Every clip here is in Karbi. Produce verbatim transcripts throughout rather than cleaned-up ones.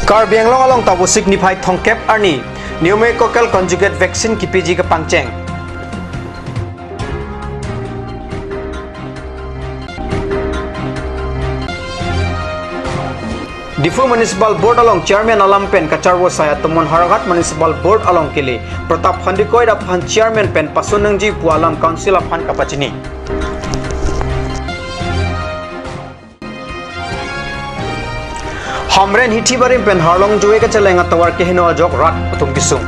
Karbi Anglong along ta Vosik niphai thomkep arni pneumococcal conjugate vaccine kipiji kepangcheng. Diphu Municipal Board along Chairman alam pen kacharvo asai atomon Howraghat Municipal Board along kele Pratap Handikoi aphan Chairman pen pasun nangji pu alam Council aphan kapachini. Hamren hithi barim pen harlong jue kacheleng atovar keheno ajok rat atum kesung.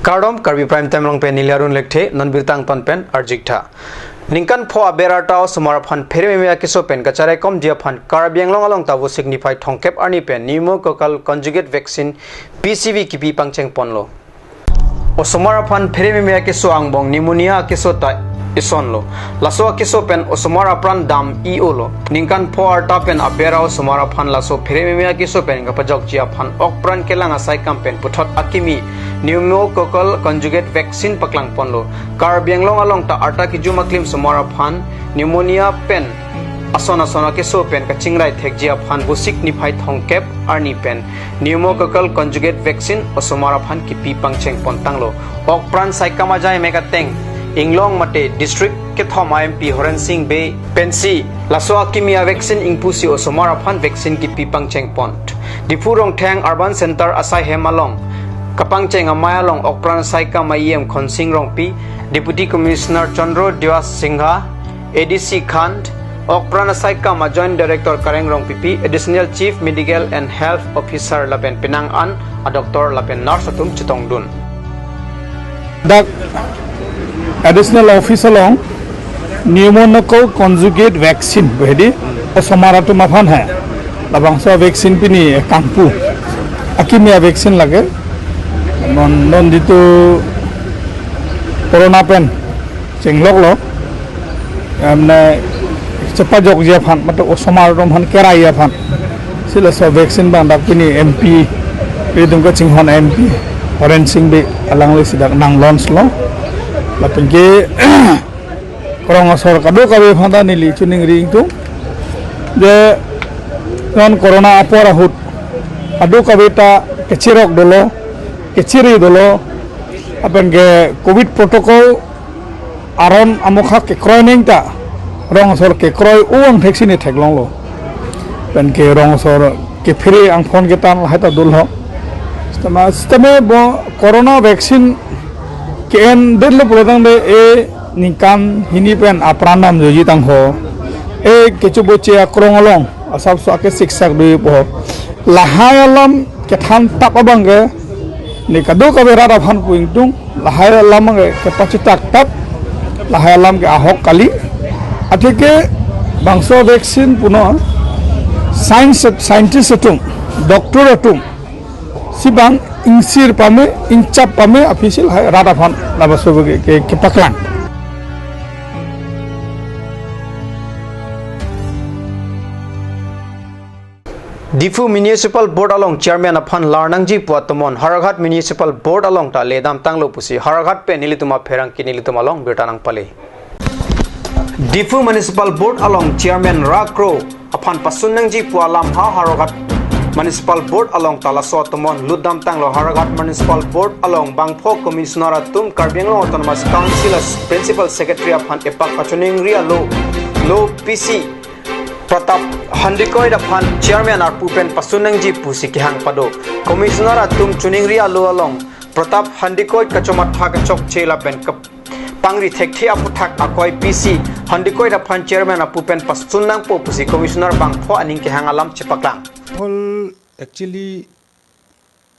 Kardom, Karbi Prime Time along pen neli Arun Lekthe, non birta angton pen arjik tha. Ningkan pho aber arta osomar aphan pherememe akeso pen kacharaikomji aphan Karbi Anglong along ta Vosik niphai thomkep arni pen pneumococcal conjugate vaccine P C V kipi pangcheng ponlo. Osomar aphan pherememe akeso angbong pneumonia akeso ta isonlo. Laso akeso pen osomar apran dam-i-olo. Ningkan pho arta pen aber osomar aphan laso pherememe akeso pen kapajokji aphan okpran kelang asaikam pen puthot akimi pneumococcal conjugate vaccine paklang ponlo. Karbi Anglong along ta arta kejum aklim osomar aphan pneumonia pen ason ason akeso pen kachingrai thekji aphan Vosik niphai thomkep arni pen pneumococcal conjugate vaccine osomar aphan kipi pangcheng pontanglo. Okpran saikam ajai mek ateng inglong mate district kethom a-M P Horen Sing Bey pensi laso akimi a-vaccine ingpusi osomar aphan vaccine kipi pangcheng pon. Diphu Rongtheng Urban Center asai hem along kapangcheng amei along okpran saikam a-E M Khonsing Rongpi, Deputy Commissioner Chandra Dewasingha, A D C Khand, okpran asaikam a-Joint Director Kareng Rongpipi, Additional Chief Medical and Health Officer lapen penang an a-doctor lapen nurse atum chetongdun. Dak Additional Office along pneumococcal conjugate vaccine pu hedi osomar atum aphan he. Labangso vaccine pini kangpu. Akimi a-vaccine lake. Non non ditu corona pen chengloklo. Amne chepajokji aphan, matlab osomar atum aphan kerai aphan. Si laso vaccine abang dak pini M P, pidum kachinghon M P, Horen Sing Bey alangli si dak nang launch lo. Lapen ke rong asor kadokave aphan ta neli choningri ingtung. Je non corona apor ahut kadokave ta kechirok dolo, kechiri dolo, lapen ke covid protocol aron amokha kekroi neng ta rong asor kekroi uang theksi ne theklonglo. Pen ke rong asor kephere angphon ketan lahai ta dul ho. Sistema, sistema bo corona vaccine ke-endetlo pulotangte e ningkan hini pen apran dam joji tangho. E kechoboche akrong along asapso ake siksak doji po. Lahai alam kethan tap abang ke ne kadokave rat aphan pu ingtung, lahai alam ke kepachitak tap, lahai alam ke ahok kali. Atheke bangso vaccine puno science, scientist atum, doctor atum si bang ingsir pame, ingchap pame aphi si lahai rat aphan labangso ke, ke, kepaklang. Diphu Municipal Board along Chairman aphan lar nangji pu atomon Howraghat Municipal Board along ta ledam tanglo pusi Howraghat pen nelitum apherangke nelitum along birta nangpale. Diphu Municipal Board along Chairman ra kro aphan pasun nangji pu alam ha Howraghat Municipal Board along ta laso atomon lutdam tanglo. Howraghat Municipal Board along bangpho Commissioner atum Karbi Anglong Autonomous Council a Principal Secretary aphan epak kachoningri alo lo P C Pratap Handikoi aphan Chairman arpu pen pasun nangji pusi kehang pado. Commissioner atum choningri alo along Pratap Handikoi kachomatha kechokche lapen kep-, pangri thekthe aphuthak akoi P C Handikoi aphan Chairman arpu pen pasun nangpo pusi Commissioner bangpho aning kehang alam chepaklang. Hol actually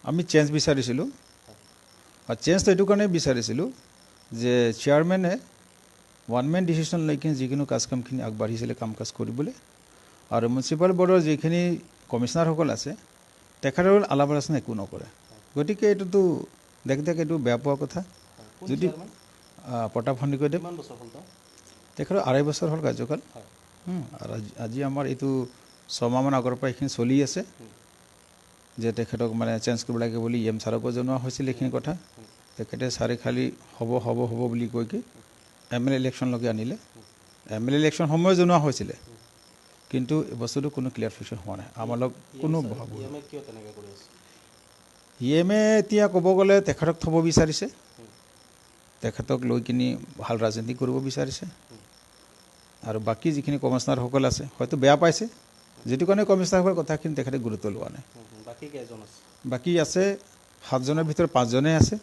আমি চেঞ্জ বিচাৰিছিলোঁ। আৰু চেঞ্জটো এইটো কাৰণে বিচাৰিছিলোঁ যে চেয়াৰমেনে one main decision লৈ কিনে যিকোনো কাজ কামখিনি আগবাঢ়িছিলে কাম কাজ কৰিবলৈ। আৰু মিউনিচিপাল বৰ্ডৰ যিখিনি কমিশ্যনাৰসকল আছে, তেখেতৰ লগত আলাপ আলোচনা একো নকৰে। গতিকে এইটোতো দেখ দেখ এইটো বেয়া পোৱা কথা। কোন যদি চেয়াৰমেন? আহ, প্ৰতাপ সন্দিকৈ দেৱ। কিমান বছৰ হ'ল তেওঁ? তেখেতৰ আঢ়ৈ বছৰ হ'ল কাৰ্যকাল। হয়। হুম, আৰু আজি, আজি আমাৰ এইটো ছমাহমান আগৰ পৰা এইখিনি চলি আছে। হুম। যে তেখেতক মানে চেঞ্জ কৰিব লাগে বুলি ই এম ছাৰকো জনোৱা হৈছিল এইখিনি কথা। তেখেতে ছাৰে খালি হ'ব, হ'ব, হ'ব বুলি কৈ কি এম এল এ ইলেকশ্যনলৈকে আনিলে। এম এল এ ইলেকশ্যন সময়ত জনোৱা হৈছিলে, কিন্তু এই বস্তুটো কোনো ক্লিয়াৰফিকেশ্যন হোৱা নাই। আমালোক কোনো ই এম এ কিয় তেনেকে কৰি আছে? ই এম এ এতিয়া ক'ব গ'লে তেখেতক থ'ব বিচাৰিছে, তেখেতক লৈ কিনি ভাল ৰাজনীতি কৰিব বিচাৰিছে। আৰু বাকী যিখিনি কমিশ্যনাৰসকল আছে, হয়তো বেয়া পাইছে, যিটো কাৰণে কমিশ্যনাৰসকলে কথাখিনি তেখেতে গুৰুত্ব লোৱা নাই। হুম, হুম। বাকী কেইজন আছে? বাকী আছে সাতজনৰ ভিতৰত পাঁচজনে আছে।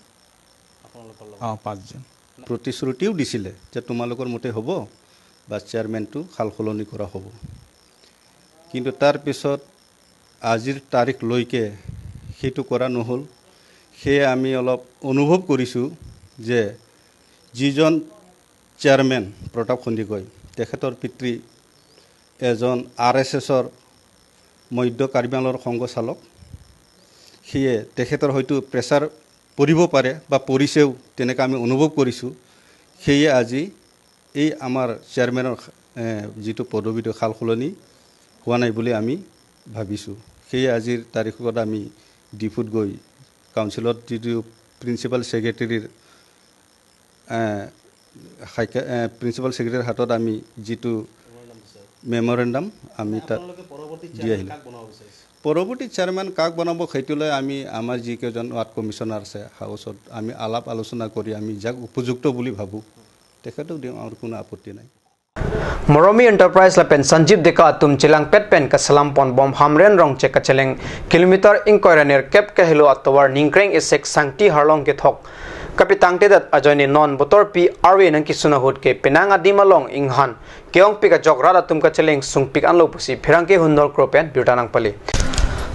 আপোনালোকৰ লগত? অ, পাঁচজন। প্ৰতিশ্ৰুতিও দিছিলে যে তোমালোকৰ মতে হ'ব, বা চেয়াৰমেনটো সাল সলনি কৰা হ'ব। কিন্তু তাৰ পিছত আজিৰ তাৰিখলৈকে সেইটো কৰা নহ'ল। সেয়ে আমি অলপ অনুভৱ কৰিছোঁ যে যিজন চেয়াৰমেন প্ৰতাপ সন্দিকৈ, তেখেতৰ পিতৃ এজন আৰ এছ এছৰ মধ্য কাৰ্বি আংলঙৰ সংঘ চালক। সেয়ে তেখেতৰ হয়তো প্ৰেছাৰ পৰিব পাৰে বা পৰিছেও, তেনেকৈ আমি অনুভৱ কৰিছোঁ। সেয়ে আজি এই আমাৰ চেয়াৰমেনৰ, এ, যিটো পদবীটো সাল সলনি হোৱা নাই বুলি আমি ভাবিছোঁ। সেয়ে আজিৰ তাৰিখত আমি ডিফুত গৈ কাউন্সিলত যিটো প্ৰিন্সিপাল ছেক্ৰেটেৰীৰ, এ, হাইকা-, এ, প্ৰিন্সিপাল ছেক্ৰেটেৰীৰ হাতত আমি যিটো মেমৰেণ্ডাম আমি তাত আপোনালোকে পৰৱৰ্তী দি চেয়াৰমেন আহিলোঁ। কাক বনাব বিচাৰিছে? পৰৱৰ্তী চেয়াৰমেন কাক বনাব, সেইটো লৈ আমি আমাৰ যিকেইজন ৱাৰ্ড কমিশ্যনাৰ আছে হাউচত, আমি আলাপ আলোচনা কৰি আমি যাক উপযুক্ত বুলি ভাবোঁ, তেখেতক দিম, আমাৰ কোনো আপত্তি নাই। Moromi Enterprise lapen Sanjeev Deka atum chelangpet pen kaselam ponbom Hamren Rongchek kacheleng kilometer ingkoi ra nerkep kahelo atovar ningkreng isek Sangti Harlong kethok kapetangtedet ajoine non botor pi arve nangkesun ahut ke penang adim along inghan ke-ongpik ajok rat atum kacheleng sungpik anlo pusi pherangke hundor kro pen birta nangpale.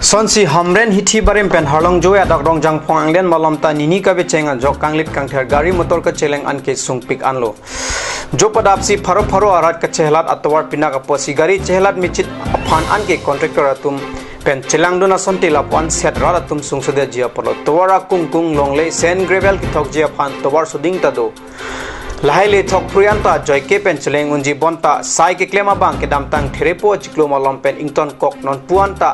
Sonsi Hamren hithi barim pen Harlong joi adak Rongjangphong anglen malom ta nini kavecheng ajok kanglit kangther gari motor kacheleng an ke sungpik anlo. Jo padapsi pharo pharo arat kachehelat atovar pinak apotsi gari chehelat mechit aphan an ke contractor atum pen chelangdun asonte lapu-an set rat atum sungsodeji apotlo. Tovar akungkung longle sand gravel kethokji aphan tovar soding ta do. Lahai le thokphrui anta joike pen cheleng unji bonta sai keklem abang kedamtang therepo achiklo malom pen ingtonkok nonpu anta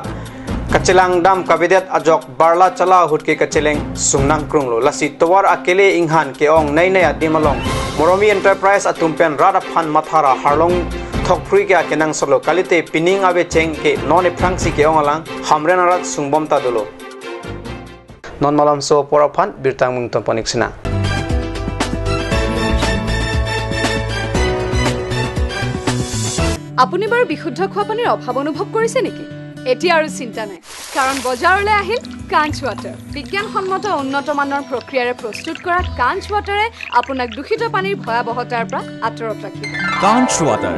kachelang dam kavedet ajok barla chala ahut ke kacheleng sung nangkrunglo. Lasi tovar akele inghan ke-ong nei nei adim along Moromi Enterprise atum pen rat aphan mathara Harlong thokphrui ke akenangsotlo. Kalite pining avecheng ke non ephrangsi ke-ong alang Hamren arat sungbom ta dolo. Non malomso apor aphan birta mungton ponik sina. আপুনি বাৰু বিশুদ্ধ খোৱা পানীৰ অভাৱ অনুভৱ কৰিছে নেকি? এতিয়া আৰু চিন্তা নাই, কাৰণ বজাৰলৈ আহিল কাঞ্চ ৱাটাৰ। বিজ্ঞানসন্মত উন্নত মানৰ প্ৰক্ৰিয়াৰে প্ৰস্তুত কৰা কাঞ্চ ৱাটাৰে আপোনাক দূষিত পানীৰ ভয়াৱহতাৰ পৰা আঁতৰত ৰাখিব। Kanch water.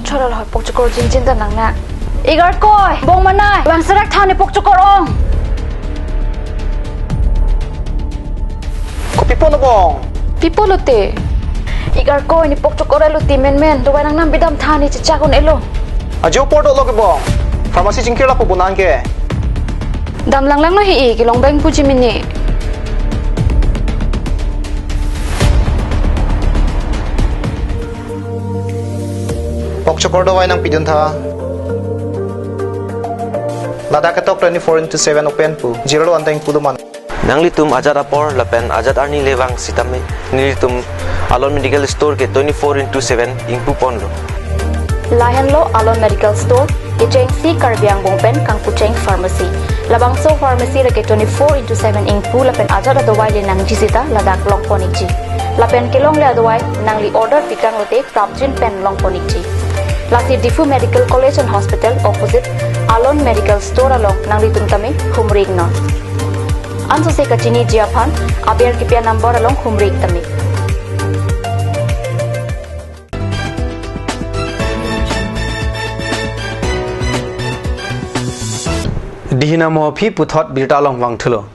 Chorol hoi pokchokor jinjin ta nang na. Igar koi, bong manai, bang serak tha ne pokchokor ong. Kopi pulo bong? Pi pulo te? Igar koi ne pokchokor elo te menmen, dovai nang nam bidam tha ne chechak un-elo. Ajo por dolo ke bong. Pharmacy chingkir lapu bonang ke. Dam langlang lo hi-i, kelong bang puji mini. Pokchokor dovai nangpidun tha. Ladak ketok twenty-four into seven open pu. Zero lo anteng pulo man. Nanglitum ajat apor lapen ajat arni le vang sitame nelitum Alon Medical Store ke twenty-four into seven ingpu ponlo. Lahenlo Alon Medical Store, kechengsi Karbi Anglong pen kangpucheng pharmacy. Labangso pharmacy lake twenty-four into seven ingpu lapen ajat adovai le nangji sita ladak long ponikji. Lapen kelongle adovai nangli order pikang lote prapjin pen long ponikji. Lasi Diphu Medical College and Hospital opposite Alon Medical Store along nanglitum tame humri iknon. Ansose kachiniji aphan aber kipi a-number along humri ik tame. Dihina mo aphi puthot birta along vangthulo.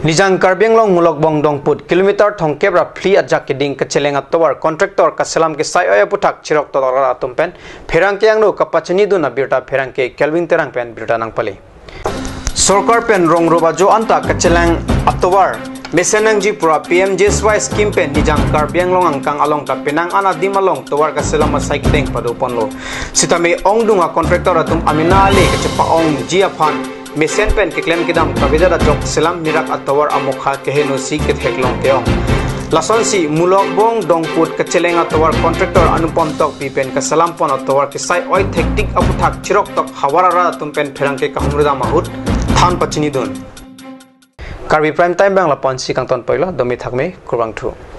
Nijang Karbi Anglong Mulok Bong Dongput kilometer thomkep ra phli ajak keding kacheleng atovar contractor kaselam kesai oi aputhak chirok totok rat atum pen pherangke angno kapachini dun abirta pherangke Kelvin Terang pen birta nangpale. Sorkar pen rong rup ajo anta kacheleng atovar mesen nangji pura P M G S Y scheme pen Nijang Karbi Anglong angkang along ta penang an adim along tovar kaselam asai kedeng pado ponlo. Sitame ongdung a-contractor atum amena ale kachepa-ongji aphan mesen pen keklem kedam kavedet ajok selam mirak atovar amokha keheno si kethek long ke-ong. Lasonsi Mulokbong Dongput kacheleng atovar contractor Anupam Tokbi pen kaselam pon atovar kesai oi thektik aputhak chirok tok havar arat atum pen pherangke kahumri dam ahut than pachini dun. Karbi Prime Time abang lapu-ansi kangton poilo, dome thakme, kurvangthu.